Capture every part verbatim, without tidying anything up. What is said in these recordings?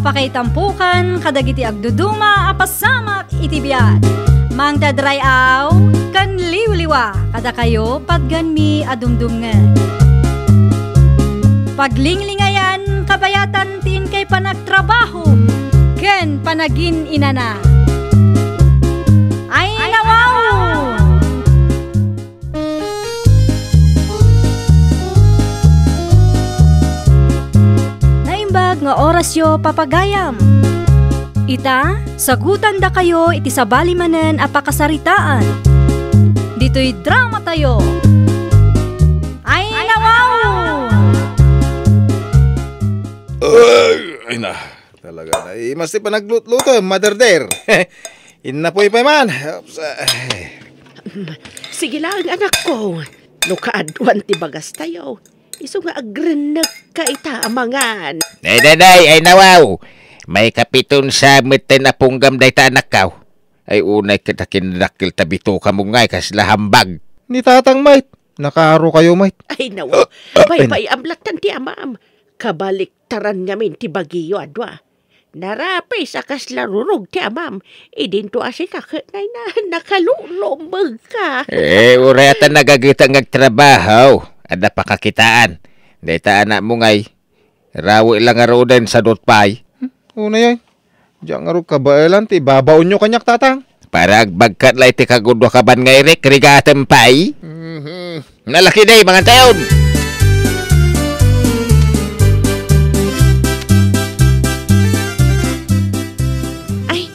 Pakaitampokan kadagiti agduduma a pasamak iti biag. Mangted ray-aw ken liwliwa kadakayo patganmi a dumdumngeg. Paglinglingayan kabayatan ti inkay panagtrabaho ken panagin-inana. Ay, nawaw! Naimbag nga orasyo, papagayam. Ita, sagutandakayo iti sabali manen a pakasaritaan. Ditoy dramatayo. Ay, nawaw! Ay, ay na. Talaga na. Imas ti panaglutluto, mother dear. Innapoy pay man. Oops, ay. Sige lang, anakko. No kaaduan ti bagastayo, isu nga agrennekka ita a mangan. Nay, nay, nay, ay nawaw. Maikapiton sa met ti napunggam dayta anakkaw. Ay unay ket a kinadakkel ta bitoka mo ngay kasla hambag. Ni tatang, mait. Nakaaro kayo, mait. Ay, nawaw. Ay, na- Paypay-am lattan ti amam. Kabaliktaran ngamin ti bagiyo a dua. Narapis a kasla rurog ti amam. Idinto a sika ket nay na, nakalulomeg ka. Eh, uray ata nagagita nga agtrabaho. Adda pakakitaan. Dayta anak mo ngay. Rawi lang ngaruden sadot pay. Hmm, una yan. Diak ngarud kabaelan ti babaonyo kaniak, tatang. Para agbagkat la iti kagudua kaban nga irik, rigatem pay. Mhm. Nalaki day, mangantayon! Ay,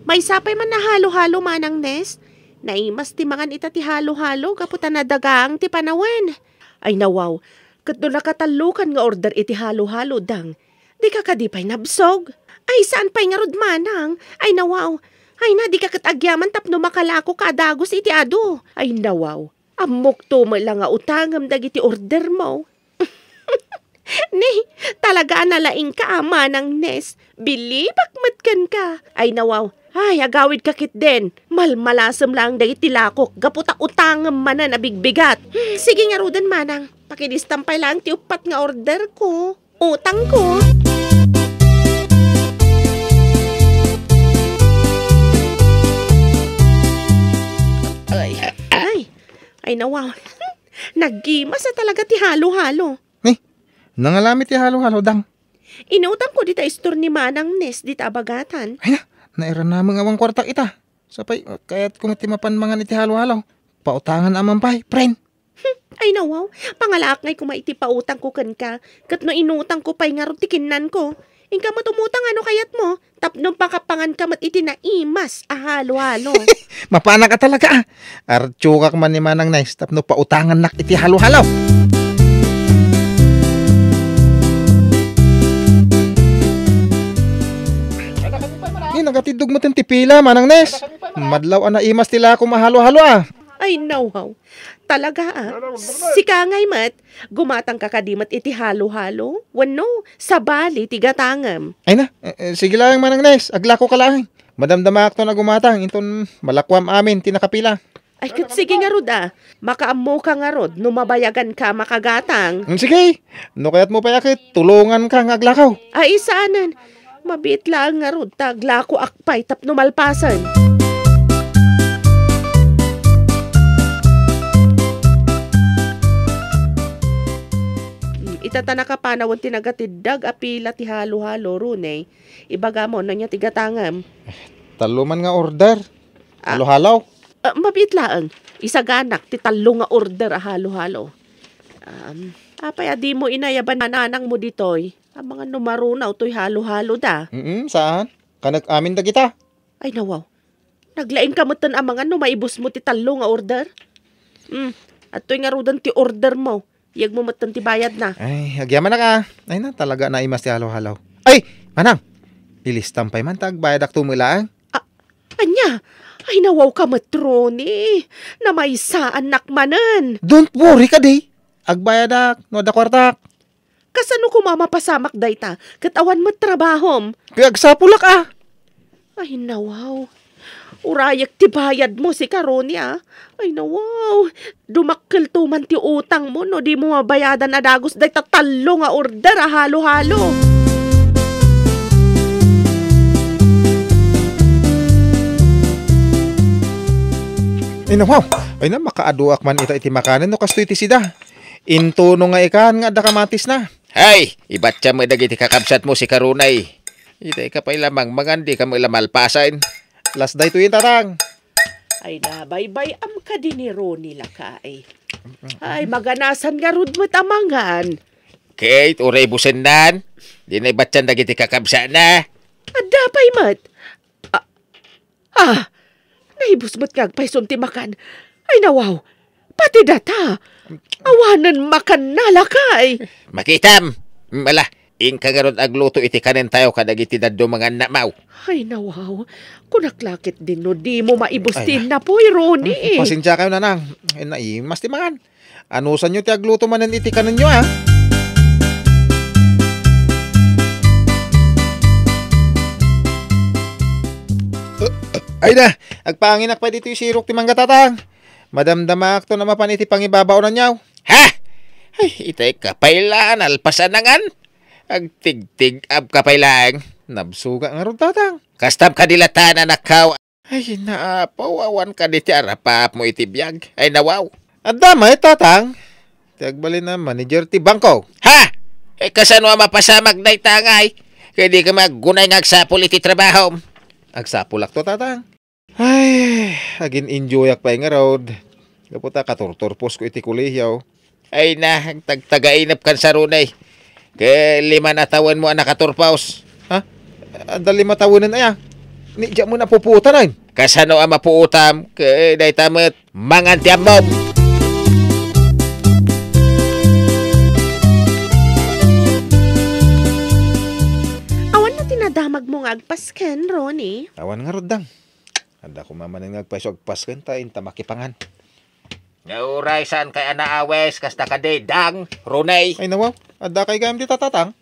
maysa pay man a halo-halo, Manang Nes. Naimas ti mangan ita ti halo-halo gapu ta nadagang ti panawen. Ay, nawaw, ket no nakatallokan nga order iti halo-halo, dang, dika kadi pay nabsog? Ay, saan pay ngarud, manang? Ay, nawaw. Ay na, dika ket agyaman tapno makalakoka a dagus iti adu. Ay, nawaw. Ammokto met la nga utangem dagiti order mo. Ni, talaga a nalaingka a, Manang Nes. Bilibak met kenka. Ay, nawaw. Ay, agawidka ketdin. Malmalasem laeng dagiti lakok gapu ta utangem manen a bigbigat. Hmm, sige ngaruden, manang. Pakidistam pay laeng ti uppat nga order ko. Utang ko. Ay, ay, ay, nawaw. Naggimas a talaga ti halo-halo. Ni, nangalami ti halo-halo, dang. Inutang ko dita istor ni Manang Nes dita abagatan. Ay na, nairanameng awan kuartak ita. Sapay, kayat ko met ti mapan mangan iti halo-halo. Pautangan a man pay, friend. Hmm, ay nawaw, pangalaak ngay koma iti pautang ko kenka, ket no inutang ko pay ngarud ti kinnan ko. Inka met umutang a no kayat mo, tapno makapangan ka met iti naimas a halo-halo. Mapanak a talaga, ah. Artiokak man ni Manang Nice tapno pautangannak iti halo-halo. Ni, nagatiddog met ti pila, Manang Nice. Madlaw a naimas ti lakom a halo-halo, ah. Ay, nawaw. Talaga, ah. Sika ngay met, gumatangka kadi met iti halo-halo? Wenno, sabali ti gatangem? Ay na, eh, eh, sige laeng, Manang Nice, aglakoka laeng. Madamdamaakton a gumatang, inton malakuam amin ti nakapila. Ay, ket sige ngarud, ah. Makaammoka ngarud no mabayaganka a makagatang. Mm, sige, no kayatmo pay a ket, tulonganka nga aglakaw. Ay, saanen. Mabiit laeng ngarud ta aglakoak pay tapno malpasen. Mm, ita ta nakapanawen ti nagatiddog a pila ti halo-halo, Roney. Ibagam no ania ti gatangem. Tallo man nga order. Ah. Halo-halo. Ah, mabiit laeng. Isaganak ti tallo nga order a halo-halo. Um, apay a dimo inayaban a nanangmo ditoy? Amangan no marunaw toy halo-halo da. Mm, saan? Kanek amin dagita. Ay, nawaw. Naglaing ka metten amangan no maibusmo ti tallo nga order? Mm, adtoy ngaruden ti order mo. Iyegmo metten ti bayadna. Ay, agyamanak a. Ay na, talaga naimas ti halo-halo. Ay, manang! Ilistam pay man ta agbayadak tumo laeng. Ah, ania? Ay, nawaw ka met, Ronnie. Namaysaannak manen. Don't worry kadi. Agbayadak no adda kuartak. Kasano koma mapasamak dayta ket awan met trabahom? Ket agsapulak a. Ay, nawaw. Urayek ti bayadmo, sika, Ronnie, a. Ay, nawaw. Dumakkelto man ti utangmo no dimo mabayadan a dagus dayta tallo nga order a halo-halo. Ay, nawaw. Ay na, makaaduak man ita iti makanen no kastoy ti sida. Intono nga ikan nga adda kamatisna. Hay, ibatya met dagiti kakabsatmo, sika Ronay. Itay ka pay lamang mangan, di ka met la malpasen. Las daytoy, Tatang. Ay, nabaybay-am kadi ni Ronnie, lakay. Ay, maganasan ngarud met a mangan. Kate, uray busennan. Di na ibatyan dagiti kakabsatna. Adda pay met. Ah, ah, naibus met nga agpayson ti makan. Ay, nawaw. Pati data. Awanen makanna, lakay. Makitam. Mm, ala, inka ngarud agluto iti kanentayo kadagiti dadduma nga annakmaw. Ay, nawaw. Kunak la ketdin no dimo maibus ti innapoy, Ronnie. Mm, pasensiakayo, Nanang. Ay, naimas ti mangan. Anusanyo ti agluto manen iti kanenyo, a? Ay na, agpaanginak pay ditoy sirok ti mangga, Tatang. Madamdamaakton a mapan iti pangibabaonanyo. Ha? Ay, itay ka pay la, nalpasan a ngan. Agtigtig-ab ka pay laeng. Nabsuga ngarud, Tatang. Kastam kadi latta, anakko. Ay, naapaw, awan kadi ti arapapmo iti biag. Ay, nawaw. Adda met, Tatang. Ti agbalin a manager ti bangko. Ha? Eh, kasano a mapasamak dayta ngay? Kadi ka met aggunay nga agsapul iti trabahom. Agsapulakto, Tatang. Ay, agin-enjoyak pay ngarud. Gapu ta katurturposko iti kolehiyo. Ay na, agtagtagainep kan sa Ronnie. Ket lima a tawenmo a nakaturpos. Ha? Adda lima a tawenen aya? Ni, diak met napupuotan, ay. Kasano a mapuotam? Ket dayta met, mangan ti ammom. Awan na ti nadamagmo nga agpasken, Ronnie? Awan ngarud, Dang. Adda koma manen nga agpayso agpasken ta inta makipangan. Nga uray, saankay a naawes, kasta kadi, Dang, Ronnie? Ay, nawaw. Adda kay gayam dita, Tatang?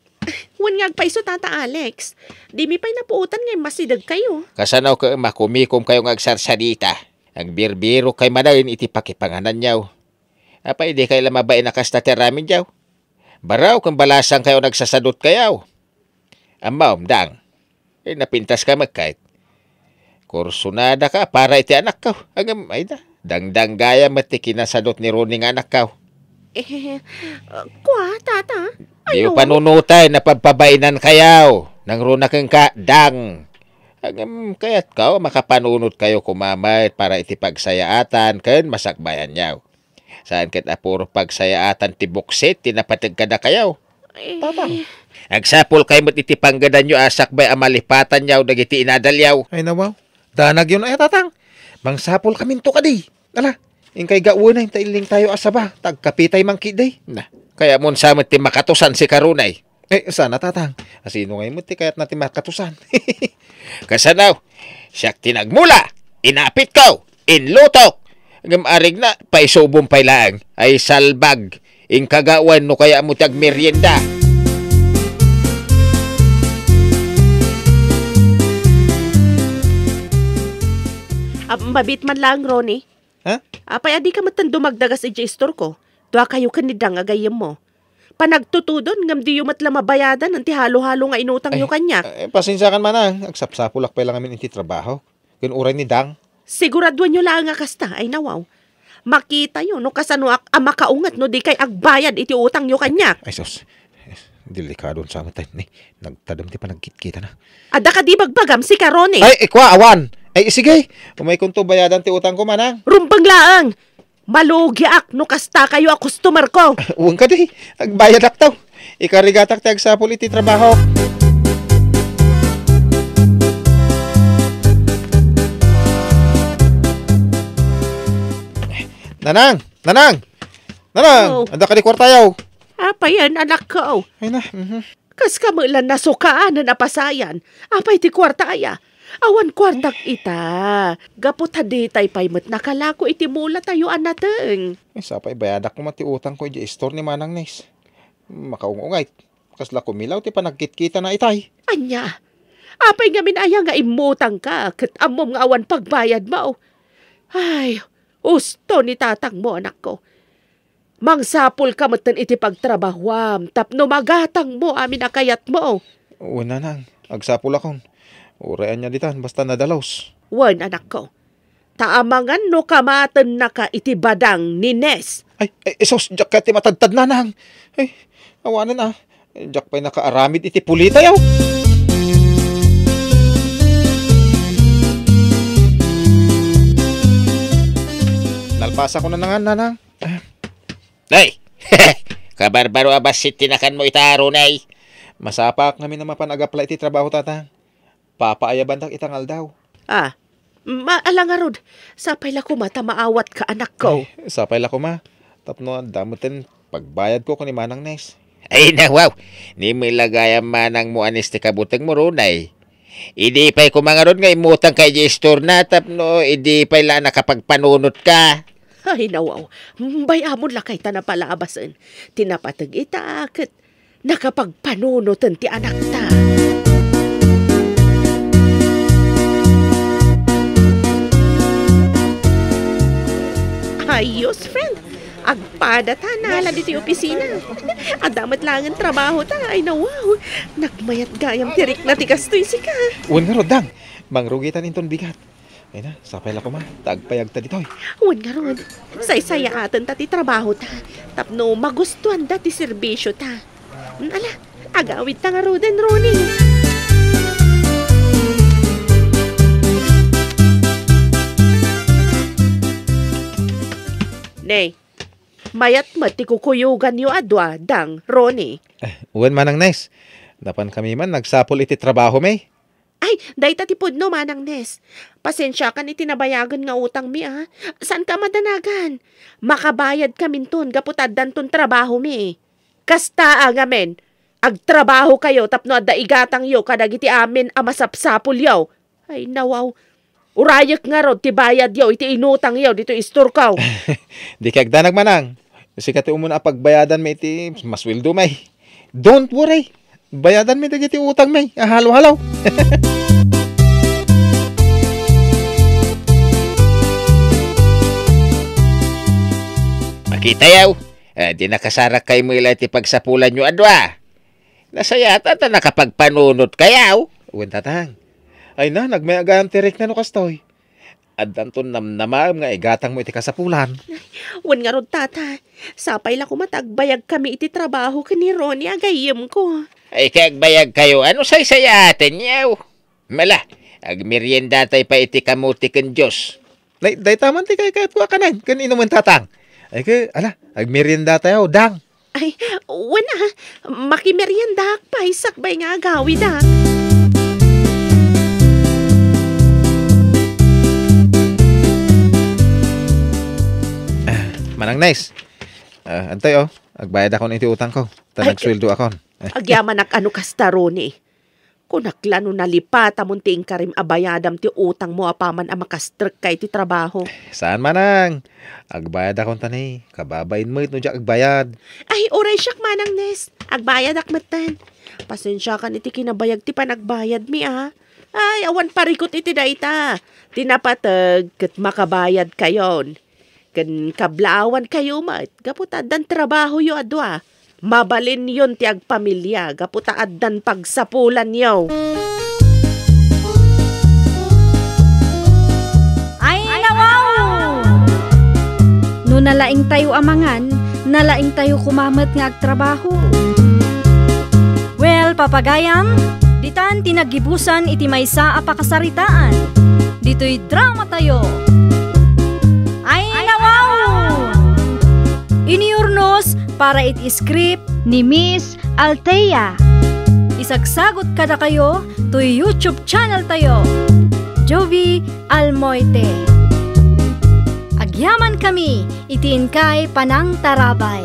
Wen nga agpayso, Tata Alex. Dimi pay napuotan nga immasidegkayo. Kasano ket makumikomkayo nga agsarsadita? Agbirbirokay manen iti pakipangananyo. Apay, dikay la mabain a kasta ti aramidyo? Baro ken balasangkayo nagsasadotkayo. Ammom, Dang. Eh, napintaska met ket. Kursunadaka para iti anakko. Ngem, ay da, dangdanggayam met ti kinasadot ni Ronnie nga anakko. Eh, kua, Tata? Diyo panunoten a pagpabainankayo. Nangruna kenka, Dang. Ngem, kayatko a makapanunotkayo koma met para iti pagsayaatan ken masakbayanyo. Saan ket a puro pagsayaatan ti buksit ti napateg kadakayo. Eh. Tatang, agsapulkayo met iti panggedanyo a sakbay a malipatanyo dagiti inadalyo. Ay, nawaw. Danagyo na, eh, Tatang. Mangsapulkaminto kadi. Ala, inkay gawen ta illingtayo a saba, ta agkapitay man ketdi. Na, kayatmo sa met ti makatusan, sika Ronnie? Eh, sana, Tatang. Asino ngay met ti kayatna ti makatusan? Kasano? Siak ti nagmula, inapitko, inlutok. Ngem arigna, paisubom pay laeng. Ay, salbag. Inka gawen no kayatmo ti agmerienda. Ah, mabit man laeng, Ronnie. Ha? Apay a dika metten dumagdagas idiay istorko? Duakayo ken ni Dang a gayyemmo. Panagtutudon, ngem diyo met la mabayadan ti halo-halo nga inutangyo kaniak. Ay, pasensiakan, Manang. Agsapsapulak pay la ngamin iti trabaho. Ken uray ni Dang. Siguraduenyo laeng a kasta, ay nawaw. Makitayo no kasanoak a makaunget no dikay agbayad iti utangyo kaniak. Ay, sus. Delikado sa met, ni. Nagtadem ti panagkitkitana. Adda kadi bagbagam, sika Ronnie? Ay, ikua, awan. Ay, sige. Umaykonto bayadan ti utangko, Manang. Rumbeng laeng. Malugiak no kastakayo a customer ko. Wen kadi, agbayadakto. Ikarigatak ti agsapul iti trabaho. Nanang, Nanang, Nanang, adda kadi kuartayo? Apay, anakko? Ay na, mhm. Kas ka met la nasukaanen a pasayan. Apay ti kuarta aya? Awan kuartak ita. Gapu ta ditay pay met nakalako iti mulatayo a nateng. Ay, sapay bayadak koma ti utangko idiay istor ni Manang Nis. Makaung-ungayt. Kasla kumilaw ti panagkitkitana itay. Ania? Apay ngamin aya nga immutangka ket ammom nga awan pagbayadmo? Ay, usto ni tatangmo, anakko. Mangsapulka metten iti pagtrabahuam tapno magatangmo amin a kayatmo. Wen, Nanang, agsapulakon. Uray ania ditan, basta nadalus. Wen, anakko. Ta amangan no kamatennaka iti badang ni Nes. Ay, ay, sus, diak kayat ti matadtad, nanang. Ay, awanen a. Diak pay nakaaramid iti pulitayo. Nalpasakon na nga, nanang. Ay! Kabarbaro a bassit ti nakanmo ita, Ronnie. Masapaak ngamin a mapan ag-apply iti trabaho, tatang. Papaayabandak ita nga aldaw. Ah, ma-, ala ngarud, sapay la koma ta maawatka, anakko. Ay, sapay la koma. Tapno adda metten pagbayadko ken ni Manang Nes. Ay, nawaw! Ni met la gayam manangmo a Nes ti kabutengmo, Ronnie. Idi pay koma ngarud nga immutangka idiay istorna tapno idi pay la nakapagpanunotka. Ay, nawaw. Bay-amon lakay ta napalabasen. Ti napateg ita ket nakapagpanunoten ti anakta. Ayos, friend. Agpada ta nala ditoy opisina. Adda met laengen trabaho ta. Ay, nawaw. Nagmayat gayam ti rikna ti kastoy sika. Wen ngarud, Dang. Mangrugitan inton bigat. Ay na, sapay la koma, ta agpayagta ditoy. Wen ngarud, saysayaaten ta ti trabaho ta. Tapno magustuanda ti serbisyo ta. Ala, agawid ta ngaruden, Ronnie. Nay, mayat met ti kukuyoganyo a dua, Dang, Ronnie. Eh, wen, Manang Nes. Napankami man nagsapul iti trabahomi. Ay, dayta ti pudno, Manang Nes. Pasensiakan iti nabayagen nga utangmi, a. Saanka a madanagan. Makabayadkaminton gapu ta addanton trabahomi. Kasta a ngamin, agtrabahokayo tapno adda igatangyo kadagiti amin a masapsapulyo. Ay, nawaw. Urayek ngarud ti bayadyo iti inutangyo ditoy istorko. Dika agdanag, Manang. Sika ti umuna a pagbayadanmi iti masueldomi. Don't worry. Bayadanmi dagiti utangmi a halo-halo. Makitayo. Eh, di nakasarak kay mo ila iti pagsapulanyo a dua. Nasayatan ta nakapagpanunotkayo. Wen, tatang. Ay na, nagmayat gayam ti rikna no kastoy. Addanton namnamaem nga igatangmo iti kasapulan. Wen ngarud, tata. Sapay la koma ta agbayagkami iti trabaho ken ni Ronnie a gayyemko. Ay, ket agbayagkayo, a no saysayaatenyo. Mala, agmeriendatay pay iti kamote ken juice. Nay, dayta man ti kaykayatko a kanen ken inumen, tatang. Ay, ket, ala, agmeriendatayo, Dang. Ay, wen a, makimeriendaak pay sakbay nga agawidak. Ah, Manang Nes. Ah, antoy, oh, agbayadakon iti utangko. Ta Ay, nagsueldoakon. Agyamanak a no kasta, Ronnie. Kunak la no nalipatamon ti inkarim a bayadam ti utangmo apaman a makastrekka iti trabaho. Saan, Manang. Agbayadakon ta ni, kababain met no diak agbayad. Ay, uray siak, Manang Nes. Agbayadak metten. Pasensiakan iti kinabayag ti panagbayadmi, a. Ay, awan parikut iti dayta. Ti napateg ket makabayadkayon. Ken kablaawankayo met gapu ta addan trabahoyo a dua. Mabalinyon ti agpamilia gapu ta addan pagsapulanyo. Ay, nawaw! No nalaingtayo a mangan, nalaingtayo koma met nga agtrabaho. Well, papagayam, ditan ti naggibusan iti maysa a pakasaritaan. Ditoy dramatayo. Ay, nawaw! Inurnos para iti script ni Miss Althea. Isagsagot kadakayo toy YouTube channel tayo, Jovie Almoite. Agyamankami iti inkay panangtarabay.